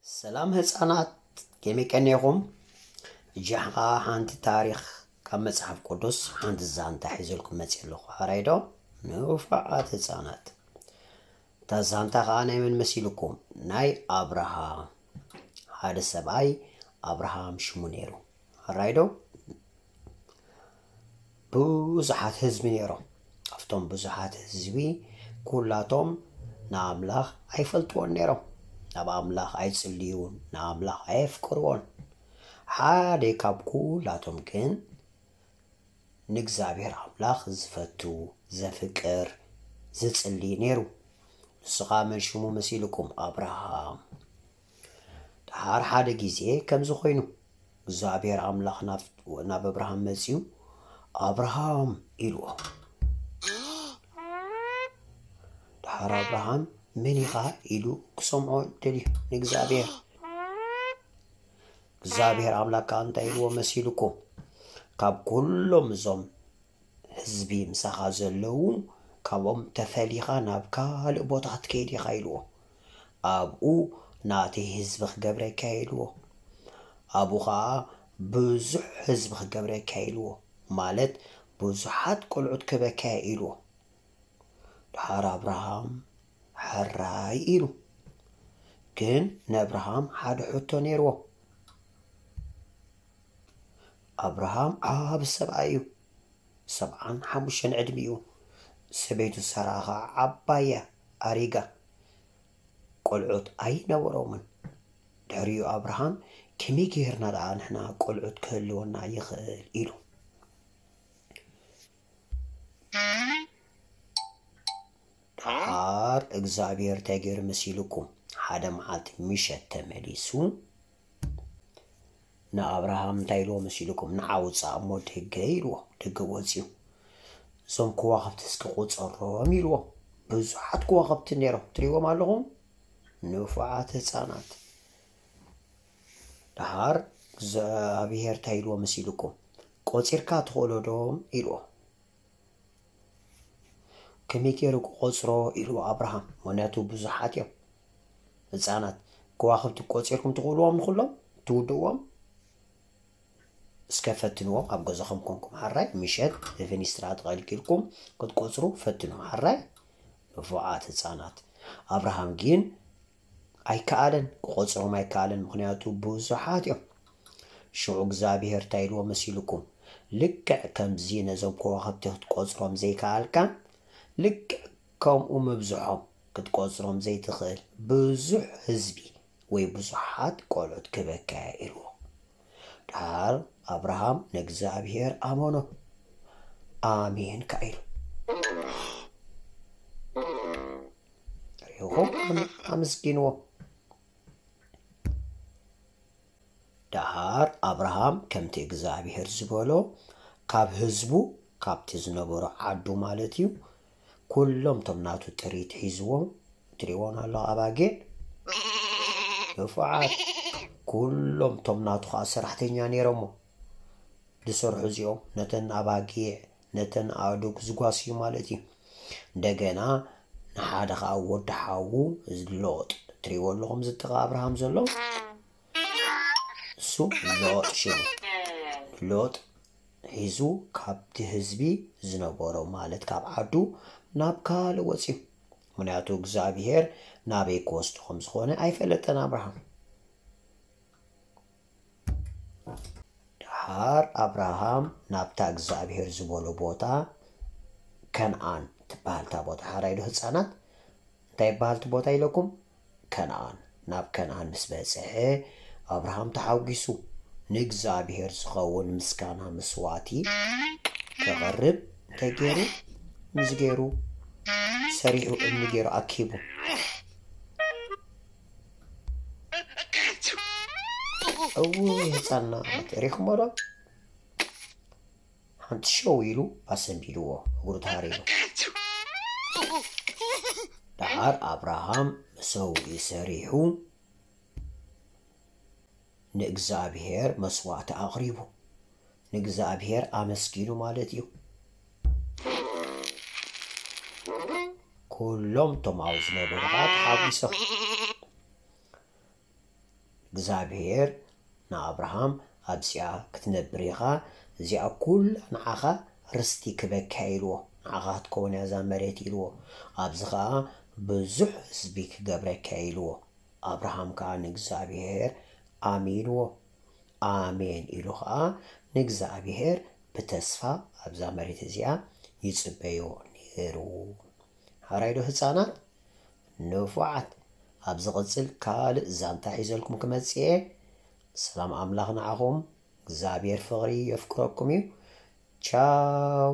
ሰላም ህፃናት፣ ከመይ ቀኒኹም? እጃ ኸዓ ሓንቲ ታሪኽ ካብ መፅሓፍ ቅዱስ ሓንቲ ዛንታ ሒዘልኩም መፅእ ኣለኹ። ሕራይ ዶ? ንፉዓት ህፃናት፣ እታ ዛንታ ኸዓ ናይ መን መሲልኩም? ናይ ኣብርሃም። ሓደ ሰብኣይ ኣብርሃም ሽሙ ነይሩ። ሕራይ ዶ? ብዙሓት ህዝቢ ነይሮም። ኣብቶም ብዙሓት ህዝቢ ኩላቶም ንኣምላኽ ኣይፈልጥዎን ነይሮም። ናብ ኣምላኽ ኣይጽልዩን፣ ንኣምላኽ ኣየፍቅርዎን። ሓደ ካብ ኩላቶም ግን ንእግዚኣብሔር ኣምላኽ ዝፈቱ፣ ዘፍቅር፣ ዝጽሊ ነይሩ። ንሱ ኸኣ መን ሽሙ መሲልኩም? ኣብርሃም። ደሓር ሓደ ግዜ ከምዚ ኾይኑ፣ እግዚኣብሔር ኣምላኽ ናብ፣ ናብ ኣብርሃም መጺኡ፣ "ኣብርሃም" ኢልዎ። ደሓር ኣብርሃም፣ "መን ኢኻ?" ኢሉ ክሰምዖ ደልዩ ንእግዚኣብሔር። እግዚኣብሔር ኣምላኽ ከኣ እንታይ ኢልዎ መሲልኩም? "ካብ ኩሎም እዞም ህዝቢ ምሳኻ ዘለዉ፣ ካብኦም ተፈሊኻ ናብ ካልእ ቦታ ክትከይድ ኢኻ" ኢልዎ። "ኣብኡ ናተይ ህዝቢ ክገብረካ" ኢልዎ። "ኣብኡ ኸኣ ብዙሕ ህዝቢ ክገብረካ" ኢልዎ። ማለት ብዙሓት ቆልዑት ክህበካ ኢልዎ። ደሓር ኣብርሃም ሕራይ ኢሉ። ግን ንኣብርሃም ሓደ ሕቶ ነይርዎ። ኣብርሃም ዓቢ ሰብኣይ እዩ። ሰብዓን ሓሙሽተን ዕድሚኡ። ሰበይቱ ሳራ ኸዓ ዓባይ እያ፣ ኣሪጋ። ቆልዑት ኣይነበሮምን። ድሕሪኡ ኣብርሃም፣ "ከመይ ጌርና ደኣ ንሕና ቆልዑት ክህልወና ይኽእል?" ኢሉ። ደሓር እግዚኣብሔር እንታይ ገይሩ መሲልኩም? ሓደ መዓልቲ ምሸት ተመሊሱ ንኣብርሃም እንታይ ኢልዎ መሲልኩም? "ንዓ ውጻእ እሞ ደገ" ኢልዎ። ደገ ወጺኡ፣ "እዞም ከዋኽብቲ እስኪ ቁጸሮም" ኢልዎ። ብዙሓት ከዋኽብቲ ነይሮም። ትሪእዎም ኣለኹም? ንፉዓት ህጻናት። ደሓር እግዚኣብሔር እንታይ ኢልዎ መሲልኩም? "ቆጺርካ ትኽእሎ ዶ?" ኢልዎ። "ከመይ ገይሩ ክቆጽሮ?" ኢልዎ ኣብርሃም። ምኽንያቱ ብዙሓት እዮም ህጻናት። "ከዋኽብቲ ቆጺርኩም ትኽእልዎም ንኹሎም? ትውድእዎም?" እስከ ፈትንዎም፣ ኣብ ገዛኹም ኮንኩም ሓራይ ምሸት ብፊኒስትራ ተቐልቂልኩም ክትቆጽሩ ፈትኑ። ሓራይ ንፉዓት ህጻናት። ኣብርሃም ግን ኣይከኣለን፣ ክቆጽሮም ኣይከኣለን፣ ምኽንያቱ ብዙሓት እዮም። ሽዑ እግዚኣብሔር እንታይ ኢልዎ መሲልኩም? "ልክዕ ከምዚ ነዞም ከዋኽብቲ ክትቆጽሮም ዘይከኣልካ፣ ልክዕ ከምኡ ምብዝሖም ክትቆጽሮም ዘይትኽእል ብዙሕ ህዝቢ ወይ ብዙሓት ቆልዑት ክህበካ እየ" ኢልዎ። ደሓር ኣብርሃም ንእግዚኣብሔር ኣመኖ፣ ኣሜን ከኣ ኢሉ። ርኢኹም? ኣም-፣ ኣመስጊንዎ። ደሓር ኣብርሃም ከምቲ እግዚኣብሔር ዝበሎ፣ ካብ ህዝቡ፣ ካብቲ ዝነበሮ ዓዱ ማለት እዩ፣ ኩሎም እቶም ናቱ ጥሪት ሒዝዎም፣ ትሪእዎም ኣለኹ ኣባጊዕ፣ ንፉዓት፣ ኩሎም እቶም ናቱ ኸዓ ሰራሕተኛ ነይሮሞ፣ ዝሰርሑ እዚኦም፣ ነተን ኣባጊዕ፣ ነተን ኣእዱግ ዝጓስዩ ማለት እዩ። እንደገና ንሓደ ኸዓ ወዲ ሓዉ ሎጥ፣ ትሪእዎ ኣለኹም፣ እዚ ጥቓ ኣብርሃም ዘሎ፣ እሱ ሎጥ ሽሙ። ሎጥ ሒዙ ካብቲ ህዝቢ ዝነበሮ፣ ማለት ካብ ዓዱ ናብ ካልእ ወፅዩ። ምኽንያቱ እግዚኣብሔር ናበይ ክወስዶ ከም ዝኾነ ኣይፈለጠን ኣብርሃም። ደሓር ኣብርሃም ናብታ እግዚኣብሔር ዝበሎ ቦታ፣ ከነኣን ትበሃል እታ ቦታ። ሓራይ ዶ ህፃናት? እንታይ ይበሃል እቲ ቦታ ኢለኩም? ከነኣን። ናብ ከነኣን ምስ በጽሐ፣ ኣብርሃም ተሓጒሱ፣ ንእግዚኣብሔር ዝኸውን ምስጋና መስዋእቲ ከቕርብ እንታይ ገይሩ? ምስ ገይሩ፣ ሰሪሑ፣ እምኒ ገይሩ ኣኪቡ። እውይ ህፃናት፣ ሪኹሞ ዶ? ሓንቲ ሸው ኢሉ ኣሰንቢድዎ፣ እግሩ ተሃሪሙ። ደሓር ኣብርሃም መሰውኢ ሰሪሑ ንእግዚኣብሔር መስዋእቲ ኣቕሪቡ፣ ንእግዚኣብሔር ኣመስጊኑ ማለት እዩ። ኩሎም እቶም ኣብኡ ዝነበሩ ኸዓ ተሓጒሶም። እግዚኣብሔር ንኣብርሃም ኣብዚኣ ክትነብር ኢኻ፣ እዚኣ ኩላ ንዓኻ ርስቲ ክበካ ኢልዎ፣ ንዓኻ ክትከውን እያ እዛ መሬት ኢልዎ፣ ኣብዚ ኸኣ ብዙሕ ህዝቢ ክገብረካ ኢልዎ። ኣብርሃም ከኣ ንእግዚኣብሔር ኣሚንዎ። ኣሜን ኢሉ ኸኣ ንእግዚኣብሔር ብተስፋ ኣብዛ መሬት እዚኣ ይጽበዮ ነይሩ። ሓራይ ዶ ህጻናት? ንፉዓት። ኣብ ዝቕጽል ካልእ ዛንታ ሒዘልኩም ክመጽእ እየ። ሰላም ኣምላኽ ንዓኹም። እግዚኣብሔር ፍቕሪ የፍቅረኩም እዩ። ቻው።